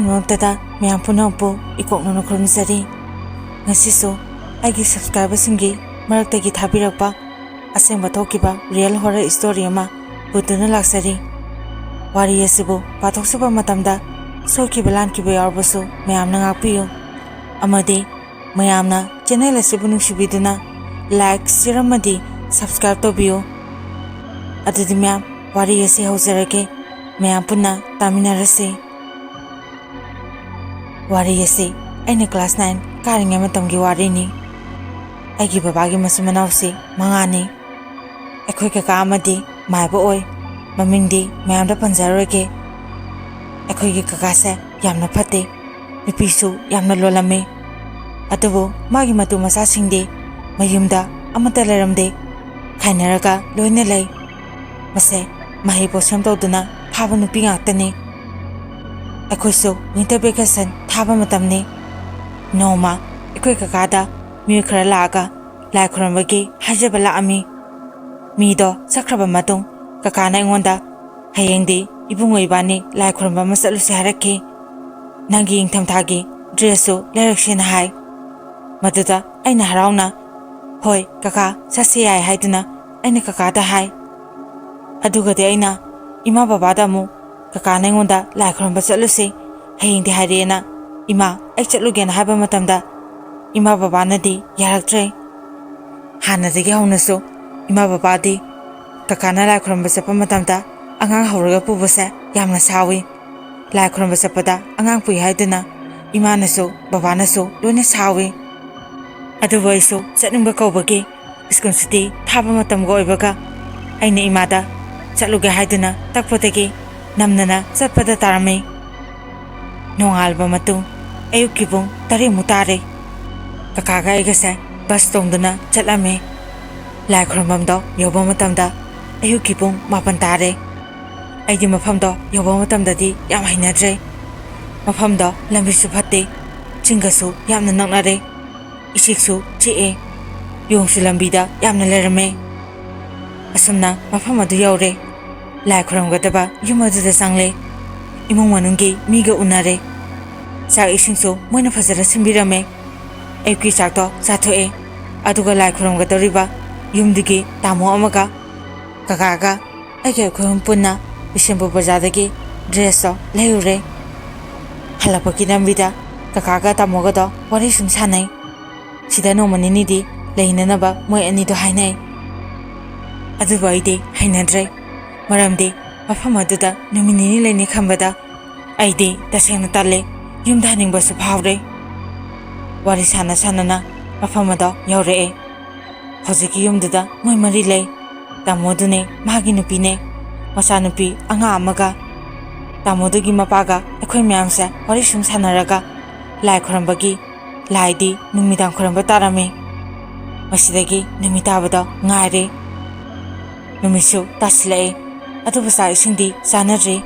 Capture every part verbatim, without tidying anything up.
ꯃꯔꯛꯇꯗ ꯃꯌꯥꯝ ꯄꯨꯝꯅꯃꯛꯄꯨ ꯏꯀꯣꯛꯅꯅ ꯈꯨꯔꯨꯝꯖꯔꯤ꯫ ꯉꯁꯤꯁꯨ ꯑꯩꯒꯤ subscriberꯁꯤꯡꯒꯤ ꯃꯔꯛꯇꯒꯤ ꯊꯥꯕꯤꯔꯛꯄ ꯑꯁꯦꯡꯕ ꯊꯣꯛꯈꯤꯕ real horror story ꯑꯃ ꯄꯨꯗꯨꯅ ꯂꯥꯛꯆꯔꯤ꯫ ꯋꯥꯔꯤ ꯑꯁꯤꯕꯨ ꯄꯥꯊꯣꯛꯆꯕ ꯃꯇꯝꯗ ꯁꯣꯏꯈꯤꯕ ꯂꯥꯟꯈꯤꯕ ꯌꯥꯎꯔꯕꯁꯨ ꯃꯌꯥꯝꯅ ꯉꯥꯛꯄꯤꯌꯨ, ꯑꯃꯗꯤ ꯃꯌꯥꯝꯅ channel ꯑꯁꯤꯕꯨ ꯅꯨꯡꯁꯤꯕꯤꯗꯨꯅ like, share ꯑꯃꯗꯤ subscribe ꯇꯧꯕꯤꯌꯨ꯫ ꯑꯗꯨꯗꯤ ꯃꯌꯥꯝ, ꯋꯥꯔꯤ ꯑꯁꯤ ꯍꯧꯖꯔꯒꯦ, ꯃꯌꯥꯝ ꯄꯨꯟꯅ ꯇꯥꯃꯤꯟꯅꯔꯁꯤ꯫ ꯋꯥꯔꯤ ꯑꯁꯤ ꯑꯩꯅ class nine ꯀꯥꯔꯤꯉꯩ ꯃꯇꯝꯒꯤ ꯋꯥꯔꯤꯅꯤ꯫ ꯑꯩꯒꯤ ꯕꯕꯥꯒꯤ ꯃꯆꯤꯟ ꯃꯅꯥꯎꯁꯤ ꯃꯉꯥꯅꯤ꯫ ꯑꯩꯈꯣꯏ ꯀꯀꯥ ꯑꯃꯗꯤ ꯃꯥꯏꯕ ꯑꯣꯏ, ꯃꯃꯤꯡꯗꯤ ꯃꯌꯥꯝꯗ ꯄꯟꯖꯔꯣꯏꯒꯦ꯫ ꯑꯩꯈꯣꯏꯒꯤ ꯀꯀꯥꯁꯦ ꯌꯥꯝꯅ ꯐꯠꯇꯦ, ꯅꯨꯄꯤꯁꯨ ꯌꯥꯝꯅ ꯂꯣꯜꯂꯝꯃꯤ꯫ ꯑꯗꯨꯕꯨ ꯃꯥꯒꯤ ꯃꯇꯨ ꯃꯆꯥꯁꯤꯡꯗꯤ ꯃꯌꯨꯝꯗ ꯑꯃꯠꯇ ꯂꯩꯔꯝꯗꯦ, ꯈꯥꯏꯅꯔꯒ ꯂꯣꯏꯅ ꯂꯩ꯫ ꯃꯁꯦ ꯃꯍꯩ ꯄꯣꯠꯁꯦꯝ ꯇꯧꯗꯨꯅ ꯐꯥꯕ ꯅꯨꯄꯤ ꯉꯥꯛꯇꯅꯤ꯫ ꯑꯩꯈꯣꯏꯁꯨ winter vacation ꯊꯥꯕ ꯃꯇꯝꯅꯤ꯫ ꯅꯣꯡꯃ ꯑꯩꯈꯣꯏ ꯀꯀꯥꯗ ꯃꯤꯑꯣꯏ ꯈꯔ ꯂꯥꯛꯑꯒ ꯂꯥꯏ ꯈꯨꯔꯨꯝꯕꯒꯤ ꯍꯥꯏꯖꯕ ꯂꯥꯛꯑꯝꯃꯤ꯫ ꯃꯤꯗꯣ ꯆꯠꯈ꯭ꯔꯕ ꯃꯇꯨꯡ ꯀꯀꯥꯅ ꯑꯩꯉꯣꯟꯗ, "ꯍꯌꯦꯡꯗꯤ ꯏꯕꯨꯡꯉꯣ ꯏꯕꯥꯅꯤ ꯂꯥꯏ ꯈꯨꯔꯨꯝꯕ ꯑꯃ ꯆꯠꯂꯨꯁꯦ" ꯍꯥꯏꯔꯛꯈꯤ꯫ "ꯅꯪꯒꯤ ꯏꯪꯊꯝꯊꯥꯒꯤ dressꯁꯨ ꯂꯩꯔꯛꯁꯦꯅ" ꯍꯥꯏ꯫ ꯃꯗꯨꯗ ꯑꯩꯅ ꯍꯔꯥꯎꯅ, "ꯍꯣꯏ ꯀꯀꯥ, ꯆꯠꯁꯦ ꯌꯥꯏ" ꯍꯥꯏꯗꯨꯅ ꯑꯩꯅ ꯀꯀꯥꯗ ꯍꯥꯏ꯫ ꯑꯗꯨꯒꯗꯤ ꯑꯩꯅ ꯏꯃꯥ ꯕꯕꯥꯗ ꯑꯃꯨꯛ, "ꯀꯀꯥꯅ ꯑꯩꯉꯣꯟꯗ ꯂꯥꯏ ꯈꯨꯔꯨꯝꯕ ꯆꯠꯂꯨꯁꯤ, ꯍꯌꯦꯡꯗꯤ" ꯍꯥꯏꯔꯛꯑꯦꯅ ꯏꯃꯥ ꯑꯩ ꯆꯠꯂꯨꯒꯦꯅ ꯍꯥꯏꯕ ꯃꯇꯝꯗ ꯏꯃꯥ ꯕꯕꯥꯅꯗꯤ ꯌꯥꯔꯛꯇ꯭ꯔꯦ꯫ ꯍꯥꯟꯅꯗꯒꯤ ꯍꯧꯅꯁꯨ ꯏꯃꯥ ꯕꯕꯥꯗꯤ ꯀꯀꯥꯅ ꯂꯥꯏ ꯈꯨꯔꯨꯝꯕ ꯆꯠꯄ ꯃꯇꯝꯗ ꯑꯉꯥꯡ ꯍꯧꯔꯒ ꯄꯨꯕꯁꯦ ꯌꯥꯝꯅ ꯁꯥꯎꯏ꯫ ꯂꯥꯏ ꯈꯨꯔꯨꯝꯕ ꯆꯠꯄꯗ ꯑꯉꯥꯡ ꯄꯨꯏ ꯍꯥꯏꯗꯨꯅ ꯏꯃꯥꯅꯁꯨ ꯕꯕꯥꯅꯁꯨ ꯂꯣꯏꯅ ꯁꯥꯎꯏ꯫ ꯑꯗꯨꯕꯨ ꯑꯩꯁꯨ ꯆꯠꯅꯤꯡꯕ ꯀꯧꯕꯒꯤ ꯁ꯭ꯀꯨꯜ ꯁꯨꯇꯤ ꯊꯥꯕ ꯃꯇꯝꯒ ꯑꯣꯏꯕꯒ ꯑꯩꯅ ꯏꯃꯥꯗ ꯆꯠꯂꯨꯒꯦ ꯍꯥꯏꯗꯨꯅ ꯇꯛꯄꯗꯒꯤ ꯅꯝꯗꯅ ꯆꯠꯄꯗ ꯇꯥꯔꯝꯃꯤ꯫ ꯅꯣꯡꯉꯥꯜꯂꯕ ꯃꯇꯨꯡ ꯑꯌꯨꯛꯀꯤ ꯄꯨꯡ ꯇꯔꯦꯠꯃꯨꯛ ꯇꯥꯔꯦ꯫ ꯀꯀꯥꯒ ꯑꯩꯒꯁꯦ bus ꯇꯣꯡꯗꯨꯅ ꯆꯠꯂꯝꯃꯤ꯫ ꯂꯥꯏ ꯈꯨꯔꯨꯝꯐꯝꯗꯣ ꯌꯧꯕ ꯃꯇꯝꯗ ꯑꯌꯨꯛꯀꯤ ꯄꯨꯡ ꯃꯥꯄꯟ ꯇꯥꯔꯦ꯫ ꯑꯩꯗꯤ ꯃꯐꯝꯗꯣ ꯌꯧꯕ ꯃꯇꯝꯗꯗꯤ ꯌꯥꯝ ꯍꯩꯅꯗ꯭ꯔꯦ꯫ ꯃꯐꯝꯗꯣ ꯂꯝꯕꯤꯁꯨ ꯐꯠꯇꯦ, ꯆꯤꯡꯒꯁꯨ ꯌꯥꯝꯅ ꯅꯛꯅꯔꯦ, ꯏꯆꯤꯛꯁꯨ ꯆꯤꯛꯑꯦ, ꯌꯣꯡꯁꯨ ꯂꯝꯕꯤꯗ ꯌꯥꯝꯅ ꯂꯩꯔꯝꯃꯦ꯫ ꯑꯁꯨꯝꯅ ꯃꯐꯝ ꯑꯗꯨ ꯌꯧꯔꯦ꯫ ꯂꯥꯏ ꯈꯨꯔꯨꯝꯒꯗꯕ ꯌꯨꯝ ꯑꯗꯨꯗ ꯆꯪꯂꯦ꯫ ꯏꯃꯨꯡ ꯃꯅꯨꯡꯒꯤ ꯃꯤꯒ ꯎꯅꯔꯦ꯫ ꯆꯥꯛ ꯏꯁꯤꯡꯁꯨ ꯃꯣꯏꯅ ꯐꯖꯅ ꯁꯤꯟꯕꯤꯔꯝꯃꯦ꯫ ꯑꯌꯨꯛꯀꯤ ꯆꯥꯛꯇꯣ ꯆꯥꯊꯣꯛꯑꯦ꯫ ꯑꯗꯨꯒ ꯂꯥꯏ ꯈꯨꯔꯨꯝꯒꯗꯧꯔꯤꯕ ꯌꯨꯝꯗꯨꯒꯤ ꯇꯥꯃꯣ ꯑꯃꯒ ꯀꯀꯥꯒ ꯑꯩꯒ ꯑꯩꯈꯣꯏ ꯑꯍꯨꯝ ꯄꯨꯟꯅ ꯕꯤꯁꯦꯝꯄꯨꯔ ꯕꯖꯥꯔꯗꯒꯤ dressꯇꯣ ꯂꯩꯔꯨꯔꯦ꯫ ꯍꯜꯂꯛꯄꯒꯤ ꯂꯝꯕꯤꯗ ꯀꯀꯥꯒ ꯇꯥꯃꯣꯒꯗꯣ ꯋꯥꯔꯤ ꯁꯨꯝ ꯁꯥꯟꯅꯩ꯫ ꯁꯤꯗ ꯅꯣꯡꯃ ꯅꯤꯅꯤꯗꯤ ꯂꯩꯅꯅꯕ ꯃꯣꯏ ꯑꯅꯤꯗꯣ ꯍꯥꯏꯅꯩ꯫ ꯑꯗꯨꯕꯨ ꯑꯩꯗꯤ ꯍꯩꯅꯗ꯭ꯔꯦ꯫ ꯃꯔꯝꯗꯤ ꯃꯐꯝ ꯑꯗꯨꯗ ꯅꯨꯃꯤꯠ ꯅꯤꯅꯤ ꯂꯩꯅꯤ ꯈꯟꯕꯗ ꯑꯩꯗꯤ ꯇꯁꯦꯡꯅ ꯇꯜꯂꯦ꯫ ꯌꯨꯝꯗ ꯍꯟꯅꯤꯡꯕꯁꯨ ꯐꯥꯎꯔꯦ꯫ ꯋꯥꯔꯤ ꯁꯥꯟꯅ ꯁꯥꯟꯅꯅ ꯃꯐꯝ ꯑꯗꯣ ꯌꯧꯔꯛꯑꯦ꯫ ꯍꯧꯖꯤꯛꯀꯤ ꯌꯨꯝꯗꯨꯗ ꯃꯣꯏ ꯃꯔꯤ ꯂꯩ꯫ ꯇꯥꯃꯣꯗꯨꯅꯦ, ꯃꯥꯒꯤ ꯅꯨꯄꯤꯅꯦ, ꯃꯆꯥꯅꯨꯄꯤ ꯑꯉꯥꯡ ꯑꯃꯒ꯫ ꯇꯥꯃꯣꯗꯨꯒꯤ ꯃꯄꯥꯒ ꯑꯩꯈꯣꯏ ꯃꯌꯥꯝꯁꯦ ꯋꯥꯔꯤ ꯁꯨꯝ ꯁꯥꯟꯅꯔꯒ ꯂꯥꯏ ꯈꯨꯔꯝꯕꯒꯤ, ꯂꯥꯏꯗꯤ ꯅꯨꯃꯤꯗꯥꯡ ꯈꯨꯔꯝꯕ ꯇꯥꯔꯝꯃꯤ꯫ ꯃꯁꯤꯗꯒꯤ ꯅꯨꯃꯤꯠ ꯇꯥꯕꯗꯣ ꯉꯥꯏꯔꯦ꯫ ꯅꯨꯃꯤꯠꯁꯨ ꯇꯥꯁꯤꯜꯂꯛꯑꯦ꯫ ꯑꯗꯨꯕꯨ ꯆꯥꯛ ꯏꯁꯤꯡꯗꯤ ꯆꯥꯅꯗ꯭ꯔꯤ꯫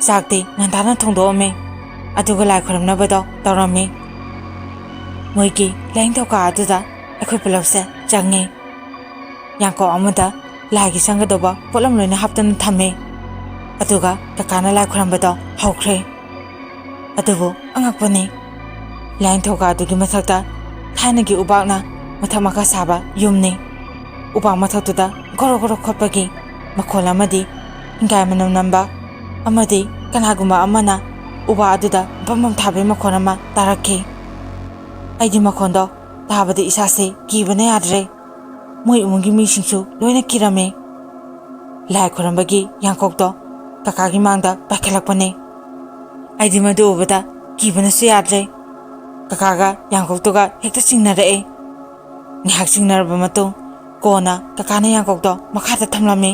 ꯆꯥꯛꯇꯤ ꯉꯟꯇꯥꯅ ꯊꯣꯡꯗꯣꯛꯑꯝꯃꯦ꯫ ꯑꯗꯨꯒ ꯂꯥꯏ ꯈꯨꯔꯨꯝꯅꯕꯗꯣ ꯇꯧꯔꯝꯃꯤ꯫ ꯃꯣꯏꯒꯤ ꯂꯥꯏꯅꯤꯡꯊꯧ ꯀꯥ ꯑꯗꯨꯗ ꯑꯩꯈꯣꯏ ꯄꯨꯂꯞꯁꯦ ꯆꯪꯉꯦ꯫ ꯌꯥꯡꯀꯣꯛ ꯑꯃꯗ ꯂꯥꯏꯒꯤ ꯆꯪꯒꯗꯧꯕ ꯄꯣꯠꯂꯝ ꯂꯣꯏꯅ ꯍꯥꯞꯇꯨꯅ ꯊꯝꯃꯦ꯫ ꯑꯗꯨꯒ ꯀꯀꯥꯅ ꯂꯥꯏ ꯈꯨꯔꯝꯕꯗꯣ ꯍꯧꯈ꯭ꯔꯦ꯫ ꯑꯗꯨꯕꯨ ꯑꯉꯛꯄꯅꯤ, ꯂꯥꯏꯅꯤꯡꯊꯧ ꯀꯥ ꯑꯗꯨꯒꯤ ꯃꯊꯛꯇ ꯊꯥꯏꯅꯒꯤ ꯎꯕꯥꯛꯅ ꯃꯊꯛ ꯃꯈꯥ ꯁꯥꯕ ꯌꯨꯝꯅꯤ꯫ ꯎꯕꯥꯛ ꯃꯊꯛꯇꯨꯗ ꯒꯣꯔꯣ ꯒꯣꯔꯣ ꯈꯣꯠꯄꯒꯤ ꯃꯈꯣꯜ ꯑꯃꯗꯤ ꯍꯤꯡꯒꯥꯏ ꯃꯅꯝ ꯅꯝꯕ ꯑꯃꯗꯤ ꯀꯅꯥꯒꯨꯝꯕ ꯑꯃꯅ ꯎꯕꯥꯛ ꯑꯗꯨꯗ ꯕꯝ ꯕꯝ ꯊꯥꯕꯒꯤ ꯃꯈꯣꯜ ꯑꯃ ꯇꯥꯔꯛꯈꯤ꯫ ꯑꯩꯗꯤ ꯃꯈꯣꯟꯗꯣ ꯇꯥꯕꯗ ꯏꯁꯥꯁꯦ ꯀꯤꯕꯅ ꯌꯥꯗ꯭ꯔꯦ꯫ ꯃꯣꯏ ꯏꯃꯨꯡꯒꯤ ꯃꯤꯁꯤꯡꯁꯨ ꯂꯣꯏꯅ ꯀꯤꯔꯝꯃꯦ꯫ ꯂꯥꯏ ꯈꯨꯔꯝꯕꯒꯤ ꯌꯥꯡꯀꯣꯛꯇꯣ ꯀꯀꯥꯒꯤ ꯃꯥꯡꯗ ꯄꯥꯏꯈꯠꯂꯛꯄꯅꯦ꯫ ꯑꯩꯗꯤ ꯃꯗꯨ ꯎꯕꯗ ꯀꯤꯕꯅꯁꯨ ꯌꯥꯗ꯭ꯔꯦ꯫ ꯀꯀꯥꯒ ꯌꯥꯡꯀꯣꯛꯇꯨꯒ ꯍꯦꯛꯇ ꯆꯤꯡꯅꯔꯛꯑꯦ꯫ ꯉꯥꯏꯍꯥꯛ ꯆꯤꯡꯅꯔꯕ ꯃꯇꯨꯡ ꯀꯣꯟꯅ ꯀꯀꯥꯅ ꯌꯥꯡꯀꯣꯛꯇꯣ ꯃꯈꯥꯗ ꯊꯝꯂꯝꯃꯤ꯫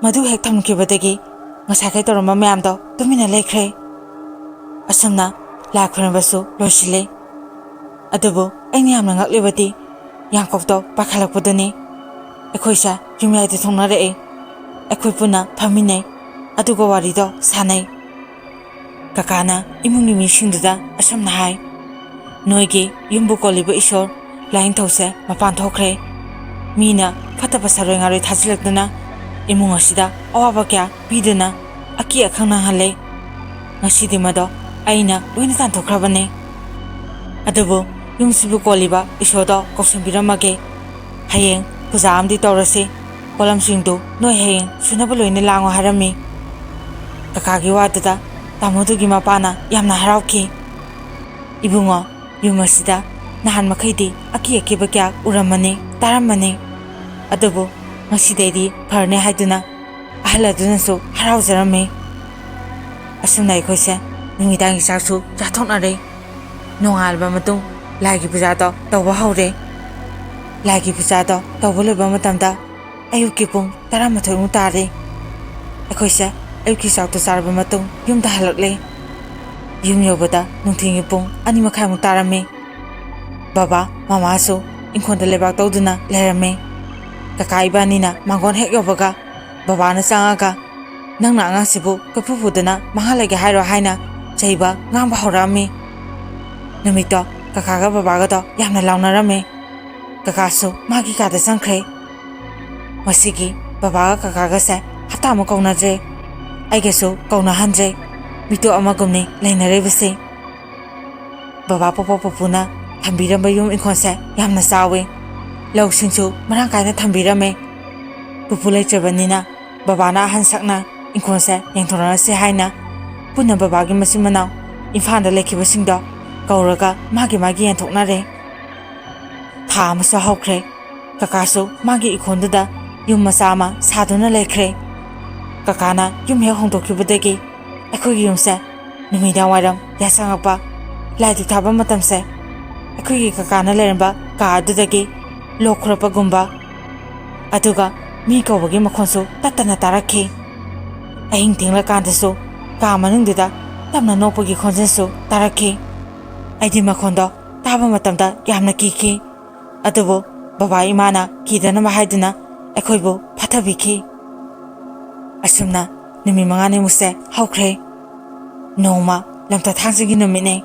ꯃꯗꯨ ꯍꯦꯛ ꯊꯝꯈꯤꯕꯗꯒꯤ ꯉꯁꯥꯏꯈꯩ ꯇꯧꯔꯝꯕ ꯃꯌꯥꯝꯗꯣ ꯇꯨꯃꯤꯟꯅ ꯂꯩꯈ꯭ꯔꯦ꯫ ꯑꯁꯨꯝꯅ ꯂꯥꯏ ꯈꯨꯔꯨꯝꯕꯁꯨ ꯂꯣꯏꯁꯤꯜꯂꯦ꯫ ꯑꯗꯨꯕꯨ ꯑꯩꯅ ꯌꯥꯝꯅ ꯉꯛꯂꯤꯕꯗꯤ ꯌꯥꯡꯀꯣꯛꯇꯣ ꯄꯥꯏꯈꯠꯂꯛꯄꯗꯨꯅꯤ꯫ ꯑꯩꯈꯣꯏꯁꯦ ꯌꯨꯝꯌꯥꯏꯗ ꯊꯣꯡꯅꯔꯛꯑꯦ꯫ ꯑꯩꯈꯣꯏ ꯄꯨꯟꯅ ꯐꯝꯃꯤꯟꯅꯩ꯫ ꯑꯗꯨꯒ ꯋꯥꯔꯤꯗꯣ ꯁꯥꯟꯅꯩ꯫ ꯀꯀꯥꯅ ꯏꯃꯨꯡꯒꯤ ꯃꯤꯁꯤꯡꯗꯨꯗ ꯑꯁꯨꯝꯅ ꯍꯥꯏ, "ꯅꯣꯏꯒꯤ ꯌꯨꯝꯕꯨ ꯀꯣꯜꯂꯤꯕ ꯏꯁꯣꯔ ꯂꯥꯏꯅꯤꯡꯊꯧꯁꯦ ꯃꯄꯥꯟ ꯊꯣꯛꯈ꯭ꯔꯦ꯫ ꯃꯤꯅ ꯐꯠꯇꯕ ꯁꯥꯔꯣꯏ ꯉꯥꯔꯣꯏ ꯊꯥꯖꯤꯜꯂꯛꯇꯨꯅ ꯏꯃꯨꯡ ꯑꯁꯤꯗ ꯑꯋꯥꯕ ꯀꯌꯥ ꯄꯤꯗꯨꯅ ꯑꯀꯤ ꯑꯈꯪ ꯅꯪꯍꯜꯂꯦ꯫ ꯉꯁꯤꯗꯤ ꯃꯗꯣ ꯑꯩꯅ ꯂꯣꯏꯅ ꯇꯥꯟꯊꯣꯛꯈ꯭ꯔꯕꯅꯦ꯫ ꯑꯗꯨꯕꯨ ꯌꯨꯝꯁꯤꯕꯨ ꯀꯣꯜꯂꯤꯕ ꯏꯁꯣꯔꯗꯣ ꯀꯧꯁꯟꯕꯤꯔꯝꯃꯒꯦ꯫ ꯍꯌꯦꯡ ꯄꯨꯖꯥ ꯑꯃꯗꯤ ꯇꯧꯔꯁꯤ꯫ ꯄꯣꯠꯂꯝꯁꯤꯡꯗꯨ ꯅꯣꯏ ꯍꯌꯦꯡ ꯁꯨꯅꯕ ꯂꯣꯏꯅ ꯂꯥꯡꯉꯣ ꯍꯥꯏꯔꯝꯃꯤ꯫ ꯀꯀꯥꯒꯤ ꯋꯥꯗꯨꯗ ꯇꯥꯃꯣꯗꯨꯒꯤ ꯃꯄꯥꯅ ꯌꯥꯝꯅ ꯍꯔꯥꯎꯈꯤ꯫ "ꯏꯕꯨꯡꯉꯣ, ꯌꯨꯝ ꯑꯁꯤꯗ ꯅꯍꯥꯟ ꯃꯈꯩꯗꯤ ꯑꯀꯤ ꯑꯀꯤꯕ ꯀꯌꯥ ꯎꯔꯝꯃꯅꯤ, ꯇꯥꯔꯝꯃꯅꯤ꯫ ꯑꯗꯨꯕꯨ ꯉꯁꯤꯗꯩꯗꯤ ꯐꯔꯅꯤ" ꯍꯥꯏꯗꯨꯅ ꯑꯍꯜ ꯑꯗꯨꯅꯁꯨ ꯍꯔꯥꯎꯖꯔꯝꯃꯤ꯫ ꯑꯁꯨꯝꯅ ꯑꯩꯈꯣꯏꯁꯦ ꯅꯨꯃꯤꯗꯥꯡꯒꯤ ꯆꯥꯛꯁꯨ ꯆꯥꯊꯣꯛꯅꯔꯦ꯫ ꯅꯣꯡꯉꯥꯜꯂꯕ ꯃꯇꯨꯡ ꯂꯥꯏꯒꯤ ꯄꯨꯖꯥꯗꯣ ꯇꯧꯕ ꯍꯧꯔꯦ꯫ ꯂꯥꯏꯒꯤ ꯄꯨꯖꯥꯗꯣ ꯇꯧꯕ ꯂꯣꯏꯕ ꯃꯇꯝꯗ ꯑꯌꯨꯛꯀꯤ ꯄꯨꯡ ꯇꯔꯥꯃꯥꯊꯣꯏꯃꯨꯛ ꯇꯥꯔꯦ꯫ ꯑꯩꯈꯣꯏꯁꯦ ꯑꯌꯨꯛꯀꯤ ꯆꯥꯛꯇꯣ ꯆꯥꯔꯕ ꯃꯇꯨꯡ ꯌꯨꯝꯗ ꯍꯜꯂꯛꯂꯦ꯫ ꯌꯨꯝ ꯌꯧꯕꯗ ꯅꯨꯡꯊꯤꯜꯒꯤ ꯄꯨꯡ ꯑꯅꯤ ꯃꯈꯥꯏꯃꯨꯛ ꯇꯥꯔꯝꯃꯤ꯫ ꯕꯕꯥ, ꯃꯃꯥꯁꯨ ꯏꯪꯈꯣꯜꯗ ꯂꯩꯕꯥꯛ ꯇꯧꯗꯨꯅ ꯂꯩꯔꯝꯃꯤ꯫ ꯀꯀꯥ ꯏꯕꯥꯅꯤꯅ ꯃꯥꯡꯒꯣꯟ ꯍꯦꯛ ꯌꯧꯕꯒ ꯕꯕꯥꯅ ꯆꯪꯉꯒ, "ꯅꯪꯅ ꯑꯉꯥꯡꯁꯤꯕꯨ ꯀꯣꯏꯐꯨ ꯐꯨꯗꯨꯅ ꯃꯥꯡꯍꯜꯂꯒꯦ ꯍꯥꯏꯔꯣ?" ꯍꯥꯏꯅ ꯆꯩꯕ ꯉꯥꯡꯕ ꯍꯧꯔꯛꯑꯝꯃꯤ꯫ ꯅꯨꯃꯤꯠꯇꯣ ꯀꯀꯥꯒ ꯕꯕꯥꯒꯗꯣ ꯌꯥꯝꯅ ꯂꯥꯎꯅꯔꯝꯃꯤ꯫ ꯀꯀꯥꯁꯨ ꯃꯥꯒꯤ ꯀꯥꯗ ꯆꯪꯈ꯭ꯔꯦ꯫ ꯃꯁꯤꯒꯤ ꯕꯕꯥꯒ ꯀꯀꯥꯒꯁꯦ ꯍꯞꯇꯥꯃꯨꯛ ꯀꯧꯅꯗ꯭ꯔꯦ꯫ ꯑꯩꯒꯁꯨ ꯀꯧꯅꯍꯟꯗ꯭ꯔꯦ꯫ ꯃꯤꯇꯣꯞ ꯑꯃꯒꯨꯝꯅꯤ ꯂꯩꯅꯔꯤꯕꯁꯤ꯫ ꯕꯕꯥ ꯄꯣꯛꯄ ꯄꯨꯄꯨꯅ ꯊꯝꯕꯤꯔꯝꯕ ꯌꯨꯝ ꯏꯪꯈꯣꯜꯁꯦ ꯌꯥꯝꯅ ꯆꯥꯎꯏ꯫ ꯂꯧꯁꯤꯡꯁꯨ ꯃꯔꯥꯡ ꯀꯥꯏꯅ ꯊꯝꯕꯤꯔꯝꯃꯦ꯫ ꯄꯨꯄꯨ ꯂꯩꯇ꯭ꯔꯕꯅꯤꯅ ꯕꯕꯥꯅ ꯑꯍꯟ ꯁꯛꯅ ꯏꯪꯈꯣꯜꯁꯦ ꯌꯦꯡꯊꯣꯛꯅꯔꯁꯤ ꯍꯥꯏꯅ ꯄꯨꯟꯅ ꯕꯕꯥꯒꯤ ꯃꯆꯤꯟ ꯃꯅꯥꯎ ꯏꯝꯐꯥꯜꯗ ꯂꯩꯈꯤꯕꯁꯤꯡꯗꯣ ꯀꯧꯔꯒ ꯃꯥꯒꯤ ꯃꯥꯒꯤ ꯌꯦꯟꯊꯣꯛꯅꯔꯦ꯫ ꯊꯥ ꯑꯃꯁꯨ ꯍꯧꯈ꯭ꯔꯦ꯫ ꯀꯀꯥꯁꯨ ꯃꯥꯒꯤ ꯏꯪꯈꯣꯜꯗꯨꯗ ꯌꯨꯝ ꯃꯆꯥ ꯑꯃ ꯁꯥꯗꯨꯅ ꯂꯩꯈ꯭ꯔꯦ꯫ ꯀꯀꯥꯅ ꯌꯨꯝ ꯍꯦꯛ ꯍꯣꯡꯗꯣꯛꯈꯤꯕꯗꯒꯤ ꯑꯩꯈꯣꯏꯒꯤ ꯌꯨꯝꯁꯦ ꯅꯨꯃꯤꯗꯥꯡ ꯋꯥꯏꯔꯝ ꯌꯥꯆꯪꯉꯛꯄ, ꯂꯥꯏ ꯙꯨꯛ ꯊꯥꯕ ꯃꯇꯝꯁꯦ ꯑꯩꯈꯣꯏꯒꯤ ꯀꯀꯥꯅ ꯂꯩꯔꯝꯕ ꯀꯥ ꯑꯗꯨꯗꯒꯤ ꯂꯣꯛ ꯈꯨꯔꯛꯄꯒꯨꯝꯕ, ꯑꯗꯨꯒ ꯃꯤ ꯀꯧꯕꯒꯤ ꯃꯈꯣꯟꯁꯨ ꯇꯠꯇꯅ ꯇꯥꯔꯛꯈꯤ꯫ ꯑꯍꯤꯡ ꯊꯦꯡꯂꯀꯥꯟꯗꯁꯨ ꯀꯥ ꯃꯅꯨꯡꯗꯨꯗ ꯇꯞꯅ ꯅꯣꯛꯄꯒꯤ ꯈꯣꯟꯖꯦꯜꯁꯨ ꯇꯥꯔꯛꯈꯤ꯫ ꯑꯩꯗꯤ ꯃꯈꯣꯟꯗꯣ ꯇꯥꯕ ꯃꯇꯝꯗ ꯌꯥꯝꯅ ꯀꯤꯈꯤ꯫ ꯑꯗꯨꯕꯨ ꯕꯕꯥ ꯏꯃꯥꯅ ꯀꯤꯗꯅꯕ ꯍꯥꯏꯗꯨꯅ ꯑꯩꯈꯣꯏꯕꯨ ꯐꯥꯊꯕꯤꯈꯤ꯫ ꯑꯁꯨꯝꯅ ꯅꯨꯃꯤꯠ ꯃꯉꯥꯅꯤꯃꯨꯛꯁꯦ ꯍꯧꯈ꯭ꯔꯦ꯫ ꯅꯣꯡꯃ ꯂꯝꯇꯥ ꯊꯥꯡꯖꯒꯤ ꯅꯨꯃꯤꯠꯅꯤ꯫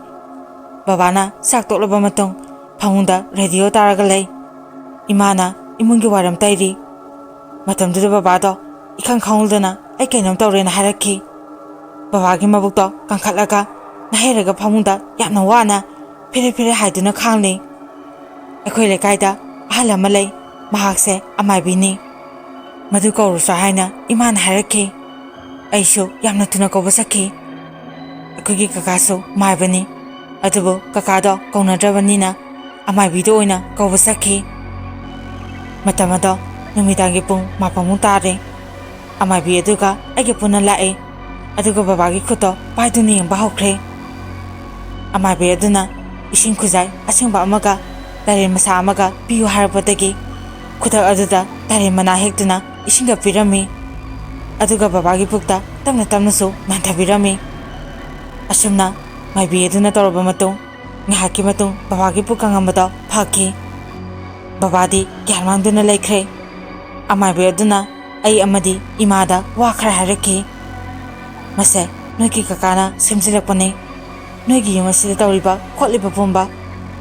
ꯕꯕꯥꯅ ꯆꯥꯛ ꯇꯣꯛꯂꯕ ꯃꯇꯨꯡ ꯐꯃꯨꯡꯗ ꯔꯦꯗꯤꯑꯣ ꯇꯥꯔꯒ ꯂꯩ꯫ ꯏꯃꯥꯅ ꯏꯃꯨꯡꯒꯤ ꯋꯥꯏꯔꯝ ꯇꯩꯔꯤ꯫ ꯃꯇꯝꯗꯨꯗ ꯕꯕꯥꯗꯣ ꯏꯈꯪ ꯈꯪꯍꯧꯗꯅ ꯑꯩ ꯀꯩꯅꯣꯝ ꯇꯧꯔꯦꯅ ꯍꯥꯏꯔꯛꯈꯤ꯫ ꯕꯕꯥꯒꯤ ꯃꯕꯨꯛꯇꯣ ꯀꯟꯈꯠꯂꯒ ꯅꯥꯍꯩꯔꯒ ꯐꯃꯨꯡꯗ ꯌꯥꯝꯅ ꯋꯥꯅ ꯐꯦꯔꯦ ꯐꯦꯔꯦ ꯍꯥꯏꯗꯨꯅ ꯈꯥꯡꯂꯤ꯫ ꯑꯩꯈꯣꯏ ꯂꯩꯀꯥꯏꯗ ꯑꯍꯜ ꯑꯃ ꯂꯩ, ꯃꯍꯥꯛꯁꯦ ꯑꯃꯥꯏꯕꯤꯅꯤ꯫ ꯃꯗꯨ ꯀꯧꯔꯨꯁ꯭ꯔꯥ ꯍꯥꯏꯅ ꯏꯃꯥꯅ ꯍꯥꯏꯔꯛꯈꯤ꯫ ꯑꯩꯁꯨ ꯌꯥꯝꯅ ꯊꯨꯅ ꯀꯧꯕ ꯆꯠꯈꯤ꯫ ꯑꯩꯈꯣꯏꯒꯤ ꯀꯀꯥꯁꯨ ꯃꯥꯏꯕꯅꯤ, ꯑꯗꯨꯕꯨ ꯀꯀꯥꯗꯣ ꯀꯧꯅꯗ꯭ꯔꯕꯅꯤꯅ ꯑꯃꯥꯏꯕꯤꯗ ꯑꯣꯏꯅ ꯀꯧꯕ ꯆꯠꯈꯤ꯫ ꯃꯇꯝ ꯑꯗꯣ ꯅꯨꯃꯤꯗꯥꯡꯒꯤ ꯄꯨꯡ ꯃꯥꯄꯟꯃꯨꯛ ꯇꯥꯔꯦ꯫ ꯑꯃꯥꯏꯕꯤ ꯑꯗꯨꯒ ꯑꯩꯒ ꯄꯨꯟꯅ ꯂꯥꯛꯑꯦ, ꯑꯗꯨꯒ ꯕꯕꯥꯒꯤ ꯈꯨꯠꯇꯣ ꯄꯥꯏꯗꯨꯅ ꯌꯦꯡꯕ ꯍꯧꯈ꯭ꯔꯦ꯫ ꯑꯃꯥꯏꯕꯤ ꯑꯗꯨꯅ ꯏꯁꯤꯡ ꯈꯨꯖꯥꯏ ꯑꯁꯦꯡꯕ ꯑꯃꯒ ꯇꯔꯦꯟ ꯃꯁꯥ ꯑꯃꯒ ꯄꯤꯌꯨ ꯍꯥꯏꯔꯛꯄꯗꯒꯤ, ꯈꯨꯗꯛ ꯑꯗꯨꯗ ꯇꯔꯦꯟ ꯃꯅꯥ ꯍꯦꯛꯇꯨꯅ ꯏꯁꯤꯡꯗ ꯄꯤꯔꯝꯃꯤ꯫ ꯑꯗꯨꯒ ꯕꯕꯥꯒꯤ ꯄꯨꯛꯇ ꯇꯞꯅ ꯇꯞꯅꯁꯨ ꯅꯥꯟꯊꯕꯤꯔꯝꯃꯤ꯫ ꯑꯁꯨꯝꯅ ꯃꯥꯏꯕꯤ ꯑꯗꯨꯅ ꯇꯧꯔꯕ ꯃꯇꯨꯡ, ꯉꯥꯏꯍꯥꯛꯀꯤ ꯃꯇꯨꯡ ꯕꯕꯥꯒꯤ ꯄꯨꯛ ꯀꯪꯉꯝꯕꯗꯣ ꯐꯈꯤ꯫ ꯕꯕꯥꯗꯤ ꯒ꯭ꯌꯥꯟ ꯃꯥꯡꯗꯨꯅ ꯂꯩꯈ꯭ꯔꯦ꯫ ꯑꯃꯥꯏꯕꯤ ꯑꯗꯨꯅ ꯑꯩ ꯑꯃꯗꯤ ꯏꯃꯥꯗ ꯋꯥ ꯈꯔ ꯍꯥꯏꯔꯛꯈꯤ꯫ "ꯃꯁꯦ ꯅꯣꯏꯒꯤ ꯀꯀꯥꯅ ꯁꯦꯝꯖꯤꯜꯂꯛꯄꯅꯤ꯫ ꯅꯣꯏꯒꯤ ꯌꯨꯝ ꯑꯁꯤꯗ ꯇꯧꯔꯤꯕ ꯈꯣꯠꯂꯤꯕ ꯄꯨꯝꯕ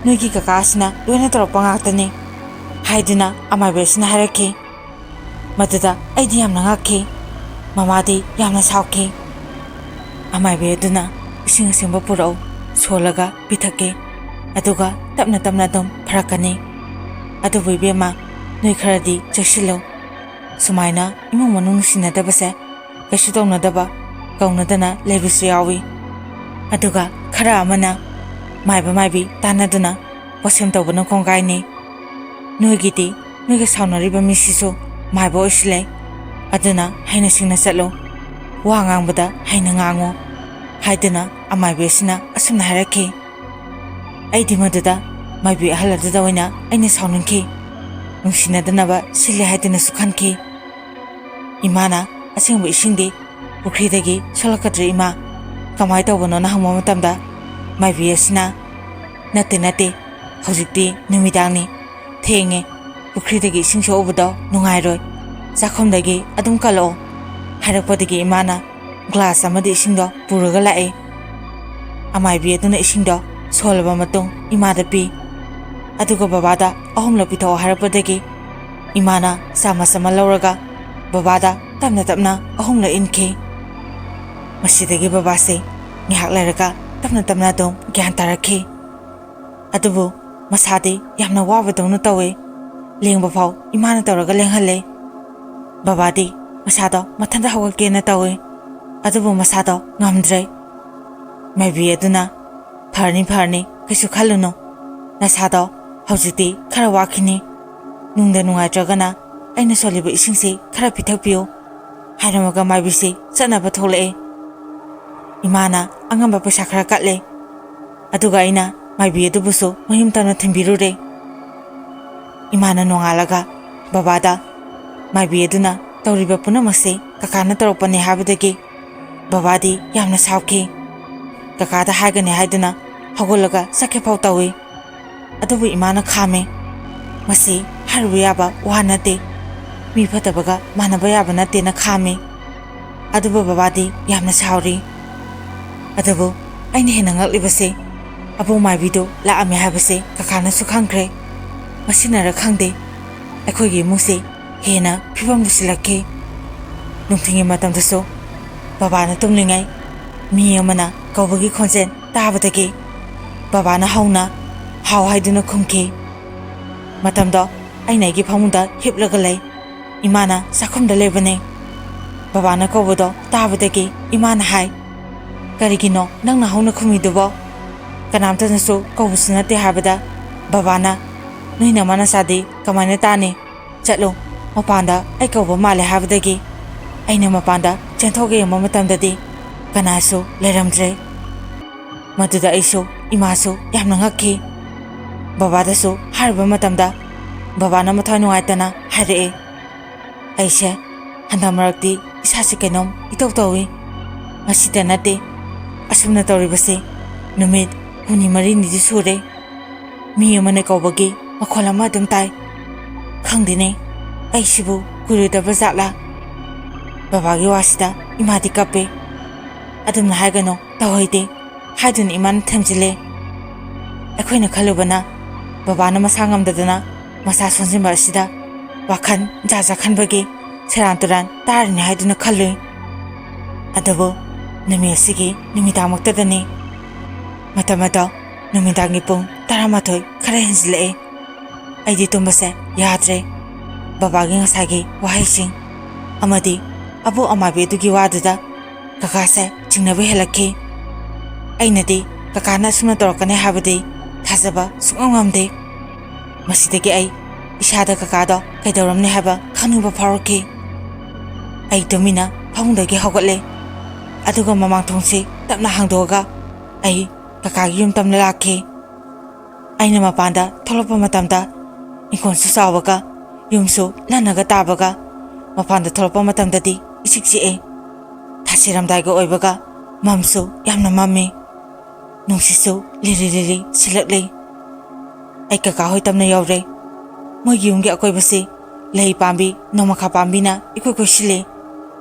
ꯅꯣꯏꯒꯤ ꯀꯀꯥ ꯑꯁꯤꯅ ꯂꯣꯏꯅ ꯇꯧꯔꯛꯄ ꯉꯥꯛꯇꯅꯤ," ꯍꯥꯏꯗꯨꯅ ꯑꯃꯥꯏꯕꯤ ꯑꯁꯤꯅ ꯍꯥꯏꯔꯛꯈꯤ꯫ ꯃꯗꯨꯗ ꯑꯩꯗꯤ ꯌꯥꯝꯅ ꯉꯛꯈꯤ꯫ ꯃꯃꯥꯗꯤ ꯌꯥꯝꯅ ꯁꯥꯎꯈꯤ꯫ ꯑꯃꯥꯏꯕꯤ ꯑꯗꯨꯅ, "ꯏꯁꯤꯡ ꯑꯁꯦꯡꯕ ꯄꯨꯔꯛꯎ, ꯁꯣꯜꯂꯒ ꯄꯤꯊꯛꯀꯦ, ꯑꯗꯨꯒ ꯇꯞꯅ ꯇꯞꯅ ꯑꯗꯨꯝ ꯐꯔꯛꯀꯅꯤ꯫ ꯑꯗꯨꯕꯨ ꯏꯕꯦꯝꯃ, ꯅꯣꯏ ꯈꯔꯗꯤ ꯆꯦꯛꯁꯤꯜꯂꯨ꯫ ꯁꯨꯃꯥꯏꯅ ꯏꯃꯨꯡ ꯃꯅꯨꯡ ꯅꯨꯡꯁꯤꯅꯗꯕꯁꯦ ꯀꯩꯁꯨ ꯇꯧꯅꯗꯕ, ꯀꯧꯅꯗꯅ ꯂꯩꯕꯁꯨ ꯌꯥꯎꯏ꯫ ꯑꯗꯨꯒ ꯈꯔ ꯑꯃꯅ ꯃꯥꯏꯕ ꯃꯥꯏꯕꯤ ꯇꯥꯟꯅꯗꯨꯅ ꯄꯣꯠꯁꯦꯝ ꯇꯧꯕꯅ ꯀꯣꯡꯒꯥꯏꯅꯤ꯫ ꯅꯣꯏꯒꯤꯗꯤ ꯅꯣꯏꯒ ꯁꯥꯎꯅꯔꯤꯕ ꯃꯤꯁꯤꯁꯨ ꯃꯥꯏꯕ ꯑꯣꯏꯁꯤꯜꯂꯦ, ꯑꯗꯨꯅ ꯍꯩꯅ ꯁꯤꯡꯅ ꯆꯠꯂꯨ, ꯋꯥ ꯉꯥꯡꯕꯗ ꯍꯩꯅ ꯉꯥꯡꯉꯨ," ꯍꯥꯏꯗꯨꯅ ꯑꯃꯥꯏꯕꯤ ꯑꯁꯤꯅ ꯑꯁꯨꯝꯅ ꯍꯥꯏꯔꯛꯈꯤ꯫ ꯑꯩꯗꯤ ꯃꯗꯨꯗ ꯃꯥꯏꯕꯤ ꯑꯍꯜ ꯑꯗꯨꯗ ꯑꯣꯏꯅ ꯑꯩꯅ ꯁꯥꯎꯅꯤꯡꯈꯤ꯫ ꯅꯨꯡꯁꯤꯅꯗꯅꯕ ꯁꯤꯜꯂꯦ ꯍꯥꯏꯗꯨꯅꯁꯨ ꯈꯟꯈꯤ꯫ ꯏꯃꯥꯅ ꯑꯁꯦꯡꯕ ꯏꯁꯤꯡꯗꯤ ꯄꯨꯈ꯭ꯔꯤꯗꯒꯤ ꯁꯣꯜꯂꯛꯀꯗ꯭ꯔꯦ ꯏꯃꯥ, ꯀꯃꯥꯏ ꯇꯧꯕꯅꯣꯅ ꯍꯪꯕ ꯃꯇꯝꯗ, ꯃꯥꯏꯕꯤ ꯑꯁꯤꯅ, "ꯅꯠꯇꯦ, ꯅꯠꯇꯦ, ꯍꯧꯖꯤꯛꯇꯤ ꯅꯨꯃꯤꯗꯥꯡꯅꯤ, ꯊꯦꯡꯉꯦ, ꯄꯨꯈ꯭ꯔꯤꯗꯒꯤ ꯏꯁꯤꯡ ꯁꯣꯛꯎꯕꯗꯣ ꯅꯨꯡꯉꯥꯏꯔꯣꯏ, ꯆꯥꯛꯈꯨꯝꯗꯒꯤ ꯑꯗꯨꯝ ꯀꯜꯂꯛꯑꯣ," ꯍꯥꯏꯔꯛꯄꯗꯒꯤ ꯏꯃꯥꯅ ꯒ꯭ꯂꯥꯁ ꯑꯃꯗ ꯏꯁꯤꯡꯗꯣ ꯄꯨꯔꯒ ꯂꯥꯛꯑꯦ꯫ ꯑꯃꯥꯏꯕꯤ ꯑꯗꯨꯅ ꯏꯁꯤꯡꯗꯣ ꯁꯣꯜꯂꯕ ꯃꯇꯨꯡ ꯏꯃꯥꯗ ꯄꯤ꯫ ꯑꯗꯨꯒ ꯕꯕꯥꯗ ꯑꯍꯨꯝꯂꯛ ꯄꯤꯊꯛꯑꯣ ꯍꯥꯏꯔꯛꯄꯗꯒꯤ ꯏꯃꯥꯅ ꯆꯥꯃꯁ ꯑꯃ ꯂꯧꯔꯒ ꯕꯕꯥꯗ ꯇꯞꯅ ꯇꯞꯅ ꯑꯍꯨꯝꯂꯛ ꯏꯟꯈꯤ꯫ ꯃꯁꯤꯗꯒꯤ ꯕꯕꯥꯁꯦ ꯉꯥꯏꯍꯥꯛ ꯂꯩꯔꯒ ꯇꯞꯅ ꯇꯞꯅ ꯑꯗꯨꯝ ꯒ꯭ꯌꯥꯟ ꯇꯥꯔꯛꯈꯤ꯫ ꯑꯗꯨꯕꯨ ꯃꯁꯥꯗꯤ ꯌꯥꯝꯅ ꯋꯥꯕꯗꯧꯅ ꯇꯧꯏ꯫ ꯂꯦꯡꯕ ꯐꯥꯎ ꯏꯃꯥꯅ ꯇꯧꯔꯒ ꯂꯦꯡꯍꯜꯂꯦ꯫ ꯕꯕꯥꯗꯤ ꯃꯁꯥꯗꯣ ꯃꯊꯟꯇ ꯍꯧꯒꯠꯀꯦꯅ ꯇꯧꯏ꯫ ꯑꯗꯨꯕꯨ ꯃꯁꯥꯗꯣ ꯉꯝꯗ꯭ꯔꯦ꯫ ꯃꯥꯏꯕꯤ ꯑꯗꯨꯅ, "ꯐꯔꯅꯤ, ꯐꯔꯅꯤ, ꯀꯩꯁꯨ ꯈꯜꯂꯨꯅꯨ꯫ ꯅꯁꯥꯗꯣ ꯍꯧꯖꯤꯛꯇꯤ ꯈꯔ ꯋꯥꯈꯤꯅꯤ꯫ ꯅꯨꯡꯗ ꯅꯨꯡꯉꯥꯏꯇ꯭ꯔꯒꯅ ꯑꯩꯅ ꯁꯣꯜꯂꯤꯕ ꯏꯁꯤꯡꯁꯤ ꯈꯔ ꯄꯤꯊꯛꯄꯤꯌꯨ," ꯍꯥꯏꯔꯝꯃꯒ ꯃꯥꯏꯕꯤꯁꯤ ꯆꯠꯅꯕ ꯊꯣꯛꯂꯛꯑꯦ꯫ ꯏꯃꯥꯅ ꯑꯉꯝꯕ ꯄꯩꯁꯥ ꯈꯔ ꯀꯠꯂꯦ꯫ ꯑꯗꯨꯒ ꯑꯩꯅ ꯃꯥꯏꯕꯤ ꯑꯗꯨꯕꯨꯁꯨ ꯃꯌꯨꯝ ꯇꯝꯅ ꯊꯤꯟꯕꯤꯔꯨꯔꯦ꯫ ꯏꯃꯥꯅ ꯅꯣꯡꯉꯥꯜꯂꯒ ꯕꯕꯥꯗ, "ꯃꯥꯏꯕꯤ ꯑꯗꯨꯅ ꯇꯧꯔꯤꯕ ꯄꯨꯝꯅꯃꯛꯁꯤ ꯀꯀꯥꯅ ꯇꯧꯔꯛꯄꯅꯦ" ꯍꯥꯏꯕꯗꯒꯤ ꯕꯕꯥꯗꯤ ꯌꯥꯝꯅ ꯁꯥꯎꯈꯤ꯫ ꯀꯀꯥꯗ ꯍꯥꯏꯒꯅꯤ ꯍꯥꯏꯗꯨꯅ ꯍꯧꯒꯠꯂꯒ ꯆꯠꯈꯤꯐꯥꯎ ꯇꯧꯏ꯫ ꯑꯗꯨꯕꯨ ꯏꯃꯥꯅ ꯈꯥꯝꯃꯦ꯫ "ꯃꯁꯤ ꯍꯥꯏꯔꯨꯕ ꯌꯥꯕ ꯋꯥ ꯅꯠꯇꯦ꯫ ꯃꯤ ꯐꯠꯇꯕꯒ ꯃꯥꯟꯅꯕ ꯌꯥꯕ ꯅꯠꯇꯦꯅ" ꯈꯥꯝꯃꯤ꯫ ꯑꯗꯨꯕꯨ ꯕꯕꯥꯗꯤ ꯌꯥꯝꯅ ꯁꯥꯎꯔꯤ꯫ ꯑꯗꯨꯕꯨ ꯑꯩꯅ ꯍꯦꯟꯅ ꯉꯛꯂꯤꯕꯁꯦ, ꯑꯕꯣꯛ ꯃꯥꯏꯕꯤꯗꯨ ꯂꯥꯛꯑꯝꯃꯦ ꯍꯥꯏꯕꯁꯦ ꯀꯀꯥꯅꯁꯨ ꯈꯪꯈ꯭ꯔꯦ꯫ ꯃꯁꯤꯅꯔ ꯈꯪꯗꯦ, ꯑꯩꯈꯣꯏꯒꯤ ꯏꯃꯨꯡꯁꯦ ꯍꯦꯟꯅ ꯐꯤꯕꯝ ꯂꯨꯁꯤꯜꯂꯛꯈꯤ꯫ ꯅꯨꯡꯊꯤꯜꯒꯤ ꯃꯇꯝꯗꯁꯨ ꯕꯕꯥꯅ ꯇꯨꯝꯂꯤꯉꯩ ꯃꯤ ꯑꯃꯅ ꯀꯧꯕꯒꯤ ꯈꯣꯟꯖꯦꯜ ꯇꯥꯕꯗꯒꯤ ꯕꯕꯥꯅ ꯍꯧꯅ "ꯍꯥꯎ" ꯍꯥꯏꯗꯨꯅ ꯈꯨꯝꯈꯤ꯫ ꯃꯇꯝꯗꯣ ꯑꯩꯅ ꯑꯩꯒꯤ ꯐꯃꯨꯡꯗ ꯍꯤꯞꯂꯒ ꯂꯩ꯫ ꯏꯃꯥꯅ ꯆꯥꯛꯈꯨꯝꯗ ꯂꯩꯕꯅꯦ꯫ ꯕꯕꯥꯅ ꯀꯧꯕꯗꯣ ꯇꯥꯕꯗꯒꯤ ꯏꯃꯥꯅ ꯍꯥꯏ, "ꯀꯔꯤꯒꯤꯅꯣ ꯅꯪꯅ ꯍꯧꯅ ꯈꯨꯝꯃꯤꯗꯨꯕꯣ? ꯀꯅꯥꯝꯇꯅꯁꯨ ꯀꯧꯕꯁꯨ ꯅꯠꯇꯦ" ꯍꯥꯏꯕꯗ ꯕꯕꯥꯅ, "ꯅꯣꯏ ꯅꯃꯥ ꯅꯆꯥꯗꯤ ꯀꯃꯥꯏꯅ ꯇꯥꯅꯤ? ꯆꯠꯂꯨ, ꯃꯄꯥꯟꯗ ꯑꯩ ꯀꯧꯕ ꯃꯥꯜꯂꯦ" ꯍꯥꯏꯕꯗꯒꯤ ꯑꯩꯅ ꯃꯄꯥꯟꯗ ꯆꯦꯟꯊꯣꯛꯑꯒ ꯌꯦꯡꯕ ꯃꯇꯝꯗꯗꯤ ꯀꯅꯥꯁꯨ ꯂꯩꯔꯝꯗ꯭ꯔꯦ꯫ ꯃꯗꯨꯗ ꯑꯩꯁꯨ ꯏꯃꯥꯁꯨ ꯌꯥꯝꯅ ꯉꯛꯈꯤ꯫ ꯕꯕꯥꯗꯁꯨ ꯍꯥꯏꯔꯨꯕ ꯃꯇꯝꯗ ꯕꯕꯥꯅ ꯃꯊ꯭ꯋꯥꯏ ꯅꯨꯡꯉꯥꯏꯇꯅ ꯍꯥꯏꯔꯛꯑꯦ, "ꯑꯩꯁꯦ ꯍꯟꯗꯛ ꯃꯔꯛꯇꯤ ꯏꯁꯥꯁꯦ ꯀꯩꯅꯣꯝ ꯏꯇꯧ ꯇꯧꯏ꯫ ꯉꯁꯤꯗ ꯅꯠꯇꯦ, ꯑꯁꯨꯝꯅ ꯇꯧꯔꯤꯕꯁꯦ ꯅꯨꯃꯤꯠ ꯍꯨꯝꯅꯤ ꯃꯔꯤꯅꯤꯗꯤ ꯁꯨꯔꯦ꯫ ꯃꯤ ꯑꯃꯅ ꯀꯧꯕꯒꯤ ꯃꯈꯣꯜ ꯑꯃ ꯑꯗꯨꯝ ꯇꯥꯏ꯫ ꯈꯪꯗꯦꯅꯦ, ꯑꯩꯁꯤꯕꯨ ꯀꯨꯏꯔꯣꯏꯗꯕ ꯖꯥꯠꯂꯥ?" ꯕꯕꯥꯒꯤ ꯋꯥꯁꯤꯗ ꯏꯃꯥꯗꯤ ꯀꯞꯄꯦ꯫ "ꯑꯗꯨꯝꯅ ꯍꯥꯏꯒꯅꯨ, ꯇꯧꯍꯩꯗꯦ" ꯍꯥꯏꯗꯨꯅ ꯏꯃꯥꯅ ꯊꯦꯝꯖꯤꯜꯂꯦ꯫ ꯑꯩꯈꯣꯏꯅ ꯈꯜꯂꯨꯕꯅ ꯕꯕꯥꯅ ꯃꯁꯥ ꯉꯝꯗꯗꯅ ꯃꯁꯥ ꯁꯣꯟꯖꯤꯟꯕ ꯑꯁꯤꯗ ꯋꯥꯈꯜ ꯖꯥꯠ ꯖꯥꯠ ꯈꯟꯕꯒꯤ ꯁꯦꯔꯥꯟ ꯇꯨꯔꯥꯟ ꯇꯥꯔꯤꯅꯤ ꯍꯥꯏꯗꯨꯅ ꯈꯜꯂꯨꯏ꯫ ꯑꯗꯨꯕꯨ ꯅꯨꯃꯤꯠ ꯑꯁꯤꯒꯤ ꯅꯨꯃꯤꯗꯥꯡꯃꯛꯇꯗꯅꯤ ꯃꯇꯝ ꯑꯗꯣ ꯅꯨꯃꯤꯗꯥꯡꯒꯤ ꯄꯨꯡ ꯇꯔꯥꯃꯥꯊꯣꯏ ꯈꯔ ꯍꯦꯟꯖꯤꯜꯂꯛꯑꯦ꯫ ꯑꯩꯗꯤ ꯇꯨꯝꯕꯁꯦ ꯌꯥꯗ꯭ꯔꯦ꯫ ꯕꯕꯥꯒꯤ ꯉꯁꯥꯏꯒꯤ ꯋꯥꯍꯩꯁꯤꯡ ꯑꯃꯗꯤ ꯑꯕꯣꯛ ꯑꯃꯥꯏꯕꯤ ꯑꯗꯨꯒꯤ ꯋꯥꯗꯨꯗ ꯀꯀꯥꯁꯦ ꯆꯤꯡꯅꯕ ꯍꯦꯜꯂꯛꯈꯤ꯫ ꯑꯩꯅꯗꯤ ꯀꯀꯥꯅ ꯑꯁꯨꯝꯅ ꯇꯧꯔꯛꯀꯅꯤ ꯍꯥꯏꯕꯗꯤ ꯊꯥꯖꯕ ꯁꯨꯡꯉꯝ ꯉꯝꯗꯦ꯫ ꯃꯁꯤꯗꯒꯤ ꯑꯩ ꯏꯁꯥꯗ ꯀꯀꯥꯗꯣ ꯀꯩꯗꯧꯔꯝꯅꯤ ꯍꯥꯏꯕ ꯈꯪꯅꯤꯡꯕ ꯐꯥꯎꯔꯛꯈꯤ꯫ ꯑꯩ ꯇꯨꯃꯤꯟꯅ ꯐꯃꯨꯡꯗꯒꯤ ꯍꯧꯒꯠꯂꯦ, ꯑꯗꯨꯒ ꯃꯃꯥꯡ ꯊꯣꯡꯁꯤ ꯇꯞꯅ ꯍꯥꯡꯗꯣꯛꯑꯒ ꯑꯩ ꯀꯀꯥꯒꯤ ꯌꯨꯝ ꯇꯝꯅ ꯂꯥꯛꯈꯤ꯫ ꯑꯩꯅ ꯃꯄꯥꯟꯗ ꯊꯣꯛꯂꯛꯄ ꯃꯇꯝꯗ ꯏꯪꯈꯣꯜꯁꯨ ꯆꯥꯎꯕꯒ ꯌꯨꯝꯁꯨ ꯂꯟꯅꯒ ꯇꯥꯕꯒ ꯃꯄꯥꯟꯗ ꯊꯣꯛꯂꯛꯄ ꯃꯇꯝꯗꯗꯤ ꯏꯆꯤꯛ ꯆꯤꯛꯑꯦ꯫ ꯊꯥꯁꯤꯔꯝꯗꯥꯏꯒ ꯑꯣꯏꯕꯒ ꯃꯝꯁꯨ ꯌꯥꯝꯅ ꯃꯝꯃꯤ꯫ ꯅꯨꯡꯁꯤꯠꯁꯨ ꯂꯤꯔꯤ ꯂꯤꯔꯤ ꯁꯤꯜꯂꯛꯂꯤ꯫ ꯑꯩ ꯀꯀꯥ ꯍꯣꯏ ꯇꯝꯅ ꯌꯧꯔꯦ꯫ ꯃꯣꯏꯒꯤ ꯌꯨꯝꯒꯤ ꯑꯀꯣꯏꯕꯁꯤ ꯂꯩ ꯄꯥꯝꯕꯤ ꯅꯣꯡꯃꯈꯥ ꯄꯥꯝꯕꯤꯅ ꯏꯀꯣꯏ ꯀꯣꯏꯁꯤꯜꯂꯤ꯫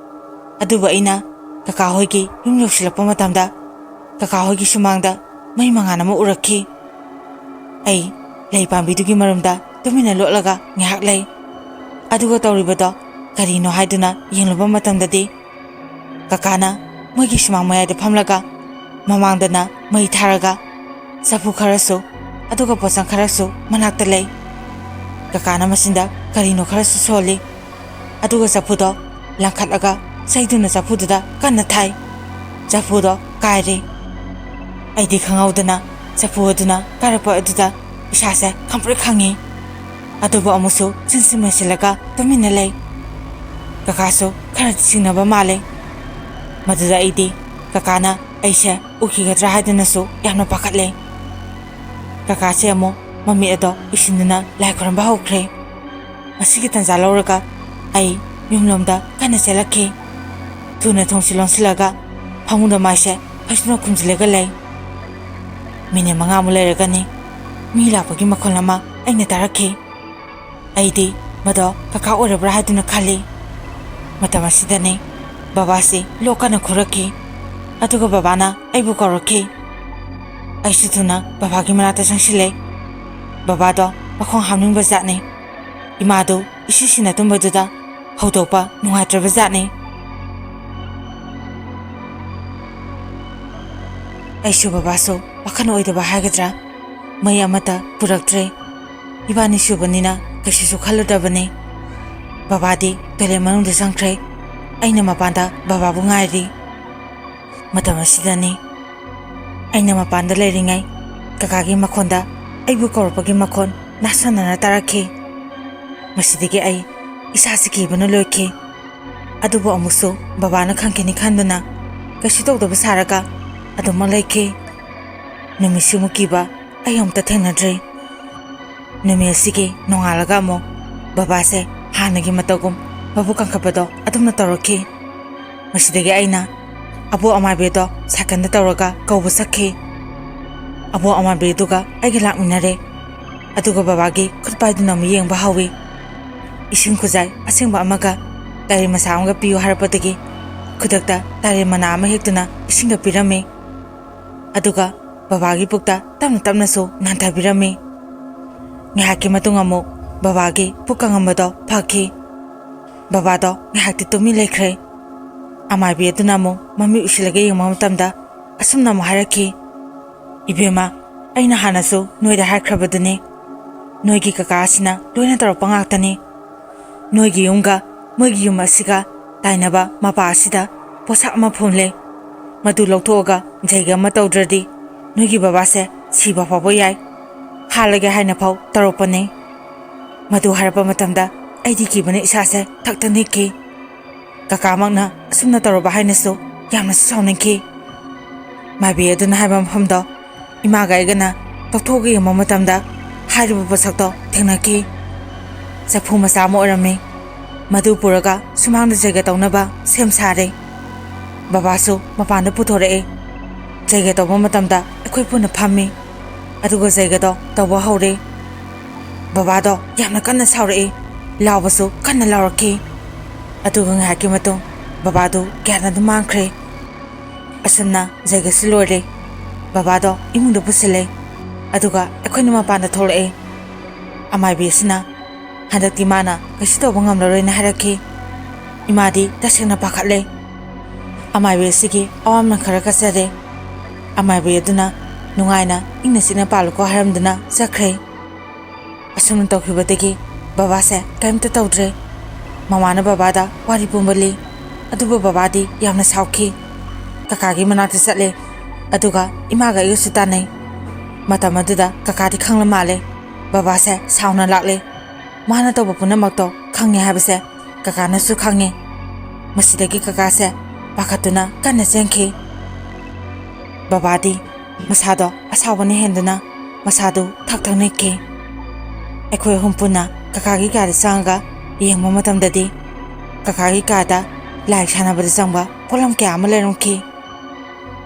ꯑꯗꯨꯕꯨ ꯑꯩꯅ ꯀꯀꯥ ꯍꯣꯏꯒꯤ ꯌꯨꯝ ꯌꯧꯁꯤꯜꯂꯛꯄ ꯃꯇꯝꯗ ꯀꯀꯥ ꯍꯣꯏꯒꯤ ꯁꯨꯃꯥꯡꯗ ꯃꯩ ꯃꯉꯥꯜ ꯑꯃ ꯎꯔꯛꯈꯤ꯫ ꯑꯩ ꯂꯩ ꯄꯥꯝꯕꯤꯗꯨꯒꯤ ꯃꯔꯨꯝꯗ ꯇꯨꯃꯤꯟꯅ ꯂꯣꯠꯂꯒ ꯉꯥꯏꯍꯥꯛ ꯂꯩ꯫ ꯑꯗꯨꯒ ꯇꯧꯔꯤꯕꯗꯣ ꯀꯔꯤꯅꯣ ꯍꯥꯏꯗꯨꯅ ꯌꯦꯡꯂꯨꯕ ꯃꯇꯝꯗꯗꯤ ꯀꯀꯥꯅ ꯃꯣꯏꯒꯤ ꯁꯨꯃꯥꯡ ꯃꯌꯥꯏꯗ ꯐꯝꯂꯒ ꯃꯃꯥꯡꯗꯅ ꯃꯩ ꯊꯥꯔꯒ ꯆꯐꯨ ꯈꯔꯁꯨ ꯑꯗꯨꯒ ꯄꯣꯠꯁꯪ ꯈꯔꯁꯨ ꯃꯅꯥꯛꯇ ꯂꯩ꯫ ꯀꯀꯥꯅ ꯃꯆꯤꯟꯗ ꯀꯔꯤꯅꯣ ꯈꯔꯁꯨ ꯁꯣꯜꯂꯤ꯫ ꯑꯗꯨꯒ ꯆꯐꯨꯗꯣ ꯂꯪꯈꯠꯂꯒ ꯆꯩꯗꯨꯅ ꯆꯐꯨꯗꯨꯗ ꯀꯟꯅ ꯊꯥꯏ꯫ ꯆꯐꯨꯗꯣ ꯀꯥꯏꯔꯦ꯫ ꯑꯩꯗꯤ ꯈꯪꯍꯧꯗꯅ ꯆꯐꯨ ꯑꯗꯨꯅ ꯀꯥꯏꯔꯛꯄ ꯑꯗꯨꯗ ꯏꯁꯥꯁꯦ ꯈꯪꯄ꯭ꯔꯦꯛ ꯈꯪꯉꯤ꯫ ꯑꯗꯨꯕꯨ ꯑꯃꯨꯛꯁꯨ ꯆꯤꯟ ꯁꯤꯟ ꯃꯦꯟꯁꯤꯜꯂꯒ ꯇꯨꯃꯤꯟꯅ ꯂꯩ꯫ ꯀꯀꯥꯁꯨ ꯈꯔꯗꯤ ꯆꯤꯡꯅꯕ ꯃꯥꯜꯂꯦ꯫ ꯃꯗꯨꯗ ꯑꯩꯗꯤ ꯀꯀꯥꯅ ꯑꯩꯁꯦ ꯎꯈꯤꯒꯗ꯭ꯔꯥ ꯍꯥꯏꯗꯨꯅꯁꯨ ꯌꯥꯝꯅ ꯄꯥꯈꯠꯂꯦ꯫ ꯀꯀꯥꯁꯦ ꯑꯃꯨꯛ ꯃꯃꯤꯠ ꯑꯗꯣ ꯎꯏꯁꯤꯟꯗꯨꯅ ꯂꯥꯏ ꯈꯣꯏꯔꯝꯕ ꯍꯧꯈ꯭ꯔꯦ꯫ ꯃꯁꯤꯒꯤ ꯇꯥꯟꯖꯥ ꯂꯧꯔꯒ ꯑꯩ ꯌꯨꯝꯂꯣꯝꯗ ꯀꯟꯅ ꯆꯦꯜꯂꯛꯈꯤ꯫ ꯊꯨꯅ ꯊꯣꯡꯁꯤ ꯂꯣꯟꯁꯤꯜꯂꯒ ꯐꯃꯨꯡꯗ ꯃꯥꯏꯁꯦ ꯐꯩꯖꯨꯞꯅ ꯈꯨꯝꯖꯤꯜꯂꯒ ꯂꯩ꯫ ꯃꯤꯅꯤꯠ ꯃꯉꯥꯃꯨꯛ ꯂꯩꯔꯒꯅꯤ ꯃꯤ ꯂꯥꯛꯄꯒꯤ ꯃꯈꯣꯜ ꯑꯃ ꯑꯩꯅ ꯇꯥꯔꯛꯈꯤ꯫ ꯑꯩꯗꯤ ꯃꯗꯣ ꯀꯀꯥ ꯑꯣꯏꯔꯕ꯭ꯔꯥ ꯍꯥꯏꯗꯨꯅ ꯈꯜꯂꯤ꯫ ꯃꯇꯝ ꯑꯁꯤꯗꯅꯤ ꯕꯕꯥꯁꯤ ꯂꯣꯛ ꯀꯟꯅ ꯈꯨꯔꯛꯈꯤ꯫ ꯑꯗꯨꯒ ꯕꯕꯥꯅ ꯑꯩꯕꯨ ꯀꯧꯔꯛꯈꯤ꯫ ꯑꯩꯁꯨ ꯊꯨꯅ ꯕꯕꯥꯒꯤ ꯃꯅꯥꯛꯇ ꯆꯪꯁꯤꯜꯂꯦ꯫ ꯕꯕꯥꯗꯣ ꯃꯈꯣꯡ ꯍꯥꯝꯅꯤꯡꯕ ꯖꯥꯠꯅꯤ꯫ ꯏꯃꯥꯗꯨ ꯏꯁꯤꯁꯤꯅ ꯇꯨꯝꯕꯗꯨꯗ ꯍꯧꯗꯣꯛꯄ ꯅꯨꯡꯉꯥꯏꯇ꯭ꯔꯕ ꯖꯥꯠꯅꯤ꯫ ꯑꯩꯁꯨ ꯕꯕꯥꯁꯨ ꯑꯣꯏꯗꯕ ꯍꯥꯏꯒꯗ꯭ꯔꯥ, ꯃꯩ ꯑꯃꯠꯇ ꯄꯨꯔꯛꯇ꯭ꯔꯦ꯫ ꯏꯕꯥꯅꯤ ꯁꯨꯕꯅꯤꯅ ꯀꯩꯁꯨꯁꯨ ꯈꯜꯂꯨꯗꯕꯅꯤ꯫ ꯕꯕꯥꯗꯤ ꯇꯣꯏꯂꯦꯠ ꯃꯅꯨꯡꯗ ꯆꯪꯈ꯭ꯔꯦ꯫ ꯑꯩꯅ ꯃꯄꯥꯟꯗ ꯕꯕꯥꯕꯨ ꯉꯥꯏꯔꯤ꯫ ꯃꯇꯝ ꯑꯁꯤꯗꯅꯤ ꯑꯩꯅ ꯃꯄꯥꯟꯗ ꯂꯩꯔꯤꯉꯩ ꯀꯀꯥꯒꯤ ꯃꯈꯣꯟꯗ ꯑꯩꯕꯨ ꯀꯧꯔꯛꯄꯒꯤ ꯃꯈꯣꯟ ꯅꯥꯁꯟꯅꯅ ꯇꯥꯔꯛꯈꯤ꯫ ꯃꯁꯤꯗꯒꯤ ꯑꯩ ꯏꯁꯥꯁꯤ ꯀꯤꯕꯅ ꯂꯣꯏꯈꯤ꯫ ꯑꯗꯨꯕꯨ ꯑꯃꯨꯛꯁꯨ ꯕꯕꯥꯅ ꯈꯪꯈꯤꯅꯤ ꯈꯟꯗꯨꯅ ꯀꯩꯁꯨ ꯇꯧꯗꯕ ꯁꯥꯔꯒ ꯑꯗꯨꯃꯛ ꯂꯩꯈꯤ꯫ ꯅꯨꯃꯤꯠꯁꯤꯃꯨꯛ ꯀꯤꯕ ꯑꯩ ꯑꯃꯨꯛꯇ ꯊꯦꯡꯅꯗ꯭ꯔꯤ꯫ ꯅꯨꯃꯤꯠ ꯑꯁꯤꯒꯤ ꯅꯣꯡꯉꯥꯜꯂꯒ ꯑꯃꯨꯛ ꯕꯕꯥꯁꯦ ꯍꯥꯟꯅꯒꯤ ꯃꯇꯧꯒꯨꯝ ꯃꯕꯨꯛ ꯀꯟꯈꯠꯄꯗꯣ ꯑꯗꯨꯝꯅ ꯇꯧꯔꯛꯈꯤ꯫ ꯃꯁꯤꯗꯒꯤ ꯑꯩꯅ ꯑꯕꯣꯛ ꯑꯃꯥꯏꯕꯤꯗꯣ ꯁꯥꯏꯀꯜꯗ ꯇꯧꯔꯒ ꯀꯧꯕ ꯆꯠꯈꯤ꯫ ꯑꯕꯣꯛ ꯑꯃꯥꯏꯕꯤꯗꯨꯒ ꯑꯩꯒ ꯂꯥꯛꯃꯤꯟꯅꯔꯦ꯫ ꯑꯗꯨꯒ ꯕꯕꯥꯒꯤ ꯈꯨꯠ ꯄꯥꯏꯗꯨꯅ ꯑꯃꯨꯛ ꯌꯦꯡꯕ ꯍꯧꯏ꯫ ꯏꯁꯤꯡ ꯈꯨꯖꯥꯏ ꯑꯁꯦꯡꯕ ꯑꯃꯒ ꯇꯥꯏꯔꯦꯟ ꯃꯆꯥ ꯑꯃꯒ ꯄꯤꯌꯨ ꯍꯥꯏꯔꯛꯄꯗꯒꯤ ꯈꯨꯗꯛꯇ ꯇꯥꯏꯔꯦꯟ ꯃꯅꯥ ꯑꯃ ꯍꯦꯛꯇꯨꯅ ꯏꯁꯤꯡꯗ ꯄꯤꯔꯝꯃꯤ꯫ ꯑꯗꯨꯒ ꯕꯕꯥꯒꯤ ꯄꯨꯛꯇ ꯇꯞꯅ ꯇꯞꯅꯁꯨ ꯅꯥꯟꯊꯕꯤꯔꯝꯃꯤ꯫ ꯉꯥꯏꯍꯥꯛꯀꯤ ꯃꯇꯨꯡ ꯑꯃꯨꯛ ꯕꯕꯥꯒꯤ ꯄꯨꯛ ꯀꯪꯉꯝꯕꯗꯣ ꯐꯈꯤ꯫ ꯕꯕꯥꯗꯣ ꯉꯥꯏꯍꯥꯛꯇꯤ ꯇꯨꯃꯤꯟ ꯂꯩꯈ꯭ꯔꯦ꯫ ꯑꯃꯥꯏꯕꯤ ꯑꯗꯨꯅ ꯑꯃꯨꯛ ꯃꯃꯤꯠ ꯎꯏꯁꯤꯜꯂꯒ ꯌꯦꯡꯕ ꯃꯇꯝꯗ ꯑꯁꯨꯝꯅ ꯑꯃꯨꯛ ꯍꯥꯏꯔꯛꯈꯤ, "ꯏꯕꯦꯝꯃ, ꯑꯩꯅ ꯍꯥꯟꯅꯁꯨ ꯅꯣꯏꯗ ꯍꯥꯏꯈ꯭ꯔꯕꯗꯨꯅꯤ, ꯅꯣꯏꯒꯤ ꯀꯀꯥ ꯑꯁꯤꯅ ꯂꯣꯏꯅ ꯇꯧꯔꯛꯄ ꯉꯥꯛꯇꯅꯤ꯫ ꯅꯣꯏꯒꯤ ꯌꯨꯝꯒ ꯃꯣꯏꯒꯤ ꯌꯨꯝ ꯑꯁꯤꯒ ꯇꯥꯏꯅꯕ ꯃꯄꯥ ꯑꯁꯤꯗ ꯄꯣꯠꯁꯛ ꯑꯃ ꯐꯣꯝꯂꯦ꯫ ꯃꯗꯨ ꯂꯧꯊꯣꯛꯑꯒ ꯖꯩꯒ ꯑꯃ ꯇꯧꯗ꯭ꯔꯗꯤ ꯅꯣꯏꯒꯤ ꯕꯕꯥꯁꯦ ꯁꯤꯕ ꯐꯥꯎꯕ ꯌꯥꯏ꯫ ꯍꯥꯠꯂꯒꯦ ꯍꯥꯏꯅ ꯐꯥꯎ ꯇꯧꯔꯛꯄꯅꯤ꯫" ꯃꯗꯨ ꯍꯥꯏꯔꯛꯄ ꯃꯇꯝꯗ ꯑꯩꯗꯤ ꯀꯤꯕꯅ ꯏꯁꯥꯁꯦ ꯊꯛ ꯊꯛ ꯅꯤꯛꯈꯤ꯫ ꯀꯀꯥꯃꯛꯅ ꯑꯁꯨꯝꯅ ꯇꯧꯔꯕ ꯍꯥꯏꯅꯁꯨ ꯌꯥꯝꯅꯁꯨ ꯁꯥꯎꯅꯤꯡꯈꯤ꯫ ꯃꯥꯏꯕꯤ ꯑꯗꯨꯅ ꯍꯥꯏꯕ ꯃꯐꯝꯗꯣ ꯏꯃꯥꯒ ꯑꯩꯒꯅ ꯇꯧꯊꯣꯛꯑꯒ ꯌꯦꯡꯕ ꯃꯇꯝꯗ ꯍꯥꯏꯔꯤꯕ ꯄꯣꯠꯁꯛꯇꯣ ꯊꯦꯡꯅꯈꯤ꯫ ꯆꯐꯨ ꯃꯆꯥ ꯑꯃ ꯑꯣꯏꯔꯝꯃꯤ꯫ ꯃꯗꯨ ꯄꯨꯔꯒ ꯁꯨꯃꯥꯡꯗ ꯖꯩꯒ ꯇꯧꯅꯕ ꯁꯦꯝ ꯁꯥꯔꯦ꯫ ꯕꯕꯥꯁꯨ ꯃꯄꯥꯟꯗ ꯄꯨꯊꯣꯔꯛꯑꯦ꯫ ꯖꯩꯒ ꯇꯧꯕ ꯃꯇꯝꯗ ꯑꯩꯈꯣꯏ ꯄꯨꯟꯅ ꯐꯝꯃꯤ꯫ ꯑꯗꯨꯒ ꯖꯩꯒꯗꯣ ꯇꯧꯕ ꯍꯧꯔꯦ꯫ ꯕꯕꯥꯗꯣ ꯌꯥꯝꯅ ꯀꯟꯅ ꯁꯥꯎꯔꯛꯏ, ꯂꯥꯎꯕꯁꯨ ꯀꯟꯅ ꯂꯥꯎꯔꯛꯈꯤ꯫ ꯑꯗꯨꯒ ꯉꯥꯏꯍꯥꯛꯀꯤ ꯃꯇꯨꯡ ꯕꯕꯥꯗꯨ ꯒ꯭ꯌꯥꯟ ꯑꯗꯨꯝ ꯃꯥꯡꯈ꯭ꯔꯦ꯫ ꯑꯁꯨꯝꯅ ꯖꯩꯒꯁꯨ ꯂꯣꯏꯔꯦ꯫ ꯕꯕꯥꯗꯣ ꯏꯃꯨꯡꯗ ꯄꯨꯁꯤꯜꯂꯦ꯫ ꯑꯗꯨꯒ ꯑꯩꯈꯣꯏꯅ ꯃꯄꯥꯟꯗ ꯊꯣꯛꯂꯛꯑꯦ꯫ ꯑꯃꯥꯏꯕꯤ ꯑꯁꯤꯅ ꯍꯟꯗꯛꯇꯤ ꯃꯥꯅ ꯀꯩꯁꯨ ꯇꯧꯕ ꯉꯝꯂꯔꯣꯏꯅ ꯍꯥꯏꯔꯛꯈꯤ꯫ ꯏꯃꯥꯗꯤ ꯇꯁꯦꯡꯅ ꯄꯥꯈꯠꯂꯦ꯫ ꯑꯃꯥꯏꯕꯤ ꯑꯁꯤꯒꯤ ꯑꯋꯥꯃꯟ ꯈꯔ ꯀꯠꯆꯔꯦ꯫ ꯑꯃꯥꯏꯕꯤ ꯑꯗꯨꯅ ꯅꯨꯡꯉꯥꯏꯅ ꯏꯪꯅ ꯆꯤꯛꯅ ꯄꯥꯜꯂꯨꯀꯣ ꯍꯥꯏꯔꯝꯗꯨꯅ ꯆꯠꯈ꯭ꯔꯦ꯫ ꯑꯁꯨꯝꯅ ꯇꯧꯈꯤꯕꯗꯒꯤ ꯕꯕꯥꯁꯦ ꯀꯔꯤꯝꯇ ꯇꯧꯗ꯭ꯔꯦ꯫ ꯃꯃꯥꯅ ꯕꯕꯥꯗ ꯋꯥꯔꯤ ꯄꯨꯝꯕ ꯂꯤ꯫ ꯑꯗꯨꯕꯨ ꯕꯕꯥꯗꯤ ꯌꯥꯝꯅ ꯁꯥꯎꯈꯤ꯫ ꯀꯀꯥꯒꯤ ꯃꯅꯥꯛꯇ ꯆꯠꯂꯦ꯫ ꯑꯗꯨꯒ ꯏꯃꯥꯒ ꯑꯩꯒꯁꯨ ꯇꯥꯟꯅꯩ꯫ ꯃꯇꯝ ꯑꯗꯨꯗ ꯀꯀꯥꯗꯤ ꯈꯪꯂ ꯃꯥꯜꯂꯦ꯫ ꯕꯕꯥꯁꯦ ꯁꯥꯎꯅ ꯂꯥꯛꯂꯦ꯫ ꯃꯥꯅ ꯇꯧꯕ ꯄꯨꯝꯅꯃꯛꯇꯣ ꯈꯪꯉꯦ ꯍꯥꯏꯕꯁꯦ ꯀꯀꯥꯅꯁꯨ ꯈꯪꯉꯦ꯫ ꯃꯁꯤꯗꯒꯤ ꯀꯀꯥꯁꯦ ꯄꯥꯈꯠꯇꯨꯅ ꯀꯟꯅ ꯆꯦꯟꯈꯤ꯫ ꯕꯕꯥꯗꯤ ꯃꯁꯥꯗꯣ ꯑꯁꯥꯎꯕꯅ ꯍꯦꯟꯗꯨꯅ ꯃꯁꯥꯗꯨ ꯊꯛ ꯊꯛ ꯅꯤꯛꯈꯤ꯫ ꯑꯩꯈꯣꯏ ꯑꯍꯨꯝ ꯄꯨꯟꯅ ꯀꯀꯥꯒꯤ ꯀꯥꯗ ꯆꯪꯉꯒ ꯌꯦꯡꯕ ꯃꯇꯝꯗꯗꯤ ꯀꯀꯥꯒꯤ ꯀꯥꯗ ꯂꯥꯏ ꯁꯥꯟꯅꯕꯗ ꯆꯪꯕ ꯄꯣꯠꯂꯝ ꯀꯌꯥ ꯑꯃ ꯂꯩꯔꯝꯈꯤ꯫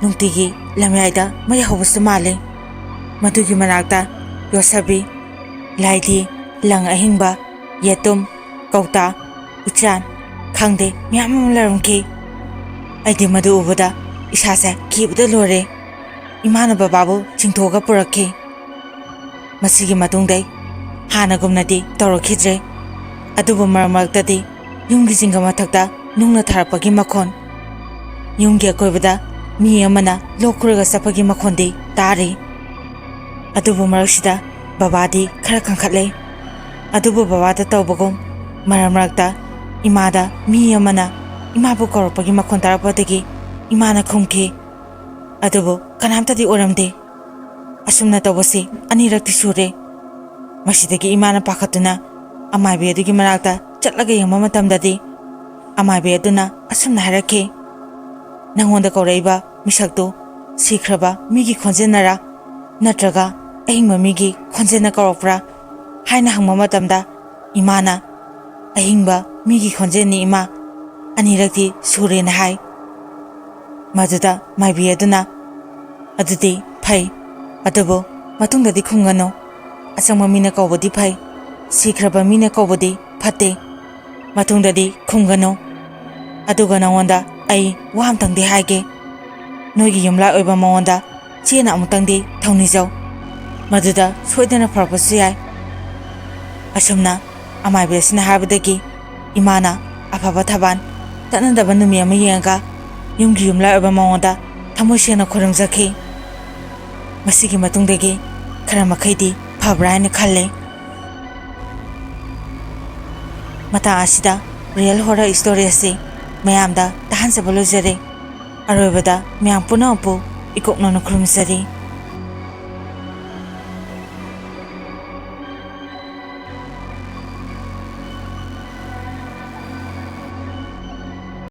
ꯅꯨꯡꯇꯤꯒꯤ ꯂꯝꯌꯥꯏꯗ ꯃꯩ ꯍꯧꯕꯁꯨ ꯃꯥꯜꯂꯤ꯫ ꯃꯗꯨꯒꯤ ꯃꯅꯥꯛꯇ ꯌꯣꯠꯁꯕꯤ, ꯂꯥꯏꯙꯤ, ꯂꯪ ꯑꯍꯤꯡꯕ, ꯌꯦꯇꯨꯝ, ꯀꯧꯇꯥ, ꯎꯆꯥꯟ, ꯈꯪꯗꯦ, ꯃꯌꯥꯝ ꯑꯃ ꯂꯩꯔꯝꯈꯤ꯫ ꯑꯩꯗꯤ ꯃꯗꯨ ꯎꯕꯗ ꯏꯁꯥꯁꯦ ꯀꯤꯕꯗ ꯂꯣꯏꯔꯦ꯫ ꯏꯃꯥꯅ ꯕꯕꯥꯕꯨ ꯆꯤꯡꯊꯣꯛꯑꯒ ꯄꯨꯔꯛꯈꯤ꯫ ꯃꯁꯤꯒꯤ ꯃꯇꯨꯡꯗꯩ ꯍꯥꯟꯅꯒꯨꯝꯅꯗꯤ ꯇꯧꯔꯛꯈꯤꯗ꯭ꯔꯦ꯫ ꯑꯗꯨꯕꯨ ꯃꯔꯛ ꯃꯔꯛꯇꯗꯤ ꯌꯨꯝꯒꯤ ꯖꯤꯡꯒ ꯃꯊꯛꯇ ꯅꯨꯡꯅ ꯊꯥꯔꯛꯄꯒꯤ ꯃꯈꯣꯟ, ꯌꯨꯝꯒꯤ ꯑꯀꯣꯏꯕꯗ ꯃꯤ ꯑꯃꯅ ꯂꯣꯛ ꯈꯨꯔꯒ ꯆꯠꯄꯒꯤ ꯃꯈꯣꯟꯗꯤ ꯇꯥꯔꯤ꯫ ꯑꯗꯨꯕꯨ ꯃꯔꯛꯁꯤꯗ ꯕꯕꯥꯗꯤ ꯈꯔ ꯀꯟꯈꯠꯂꯦ꯫ ꯑꯗꯨꯕꯨ ꯕꯕꯥꯗ ꯇꯧꯕꯒꯨꯝ ꯃꯔꯛ ꯃꯔꯛꯇ ꯏꯃꯥꯗ ꯃꯤ ꯑꯃꯅ ꯏꯃꯥꯕꯨ ꯀꯧꯔꯛꯄꯒꯤ ꯃꯈꯣꯟ ꯇꯥꯔꯛꯄꯗꯒꯤ ꯏꯃꯥꯅ ꯈꯨꯝꯈꯤ꯫ ꯑꯗꯨꯕꯨ ꯀꯅꯥꯝꯇꯗꯤ ꯑꯣꯏꯔꯝꯗꯦ꯫ ꯑꯁꯨꯝꯅ ꯇꯧꯕꯁꯤ ꯑꯅꯤꯔꯛꯇꯤ ꯁꯨꯔꯦ꯫ ꯃꯁꯤꯗꯒꯤ ꯏꯃꯥꯅ ꯄꯥꯈꯠꯇꯨꯅ ꯑꯃꯥꯏꯕꯤ ꯑꯗꯨꯒꯤ ꯃꯅꯥꯛꯇ ꯆꯠꯂꯒ ꯌꯦꯡꯕ ꯃꯇꯝꯗꯗꯤ ꯑꯃꯥꯏꯕꯤ ꯑꯗꯨꯅ ꯑꯁꯨꯝꯅ ꯍꯥꯏꯔꯛꯈꯤ, "ꯅꯪꯉꯣꯟꯗ ꯀꯧꯔꯛꯏꯕ ꯃꯤꯁꯛꯇꯨ ꯁꯤꯈ꯭ꯔꯕ ꯃꯤꯒꯤ ꯈꯣꯟꯖꯦꯜꯅꯔꯥ ꯅꯠꯇ꯭ꯔꯒ ꯑꯍꯤꯡꯕ ꯃꯤꯒꯤ ꯈꯣꯟꯖꯦꯜꯅ ꯀꯧꯔꯛꯄ꯭ꯔꯥ?" ꯍꯥꯏꯅ ꯍꯪꯕ ꯃꯇꯝꯗ ꯏꯃꯥꯅ, "ꯑꯍꯤꯡꯕ ꯃꯤꯒꯤ ꯈꯣꯟꯖꯦꯜꯅꯤ ꯏꯃꯥ, ꯑꯅꯤꯔꯛꯇꯤ ꯁꯨꯔꯦꯅ" ꯍꯥꯏ꯫ ꯃꯗꯨꯗ ꯃꯥꯏꯕꯤ ꯑꯗꯨꯅ, "ꯑꯗꯨꯗꯤ ꯐꯩ, ꯑꯗꯨꯕꯨ ꯃꯇꯨꯡꯗꯗꯤ ꯈꯨꯝꯒꯅꯨ꯫ ꯑꯆꯪꯕ ꯃꯤꯅ ꯀꯧꯕꯗꯤ ꯐꯩ, ꯁꯤꯈ꯭ꯔꯕ ꯃꯤꯅ ꯀꯧꯕꯗꯤ ꯐꯠꯇꯦ꯫ ꯃꯇꯨꯡꯗꯗꯤ ꯈꯨꯝꯒꯅꯨ꯫ ꯑꯗꯨꯒ ꯅꯉꯣꯟꯗ ꯑꯩ ꯋꯥ ꯑꯝꯇꯪꯗꯤ ꯍꯥꯏꯒꯦ꯫ ꯅꯣꯏꯒꯤ ꯌꯨꯝꯂꯥꯏ ꯑꯣꯏꯕ ꯃꯉꯣꯟꯗ ꯆꯦꯅ ꯑꯃꯨꯛꯇꯪꯗꯤ ꯊꯧꯅꯤꯖꯧ꯫ ꯃꯗꯨꯗ ꯁꯣꯏꯗꯅ ꯐꯔꯛꯄꯁꯨ ꯌꯥꯏ꯫" ꯑꯁꯨꯝꯅ ꯑꯃꯥꯏꯕꯤ ꯑꯁꯤꯅ ꯍꯥꯏꯕꯗꯒꯤ ꯏꯃꯥꯅ ꯑꯐꯕ ꯊꯕꯥꯟ ꯇꯠꯅꯗꯕ ꯅꯨꯃꯤꯠ ꯑꯃ ꯌꯦꯡꯉꯒ ꯌꯨꯝꯒꯤ ꯌꯨꯝꯂꯥꯏ ꯑꯣꯏꯕ ꯃꯉꯣꯟꯗ ꯊꯃꯣꯏ ꯁꯦꯡꯅ ꯈꯨꯔꯨꯝꯖꯈꯤ꯫ ꯃꯁꯤꯒꯤ ꯃꯇꯨꯡꯗꯒꯤ ꯈꯔ ꯃꯈꯩꯗꯤ ꯐꯕ꯭ꯔꯥ ꯍꯥꯏꯅ ꯈꯜꯂꯦ꯫ ꯃꯇꯥꯡ ꯑꯁꯤꯗ real horror story ꯑꯁꯤ ꯃꯌꯥꯝꯗ ꯇꯥꯍꯟꯖꯕ ꯂꯣꯏꯖꯔꯦ꯫ ꯑꯔꯣꯏꯕꯗ ꯃꯌꯥꯝ ꯄꯨꯝꯅꯃꯛꯄꯨ ꯏꯀꯣꯛ ꯅꯧꯅ ꯈꯨꯔꯨꯝꯖꯔꯤ꯫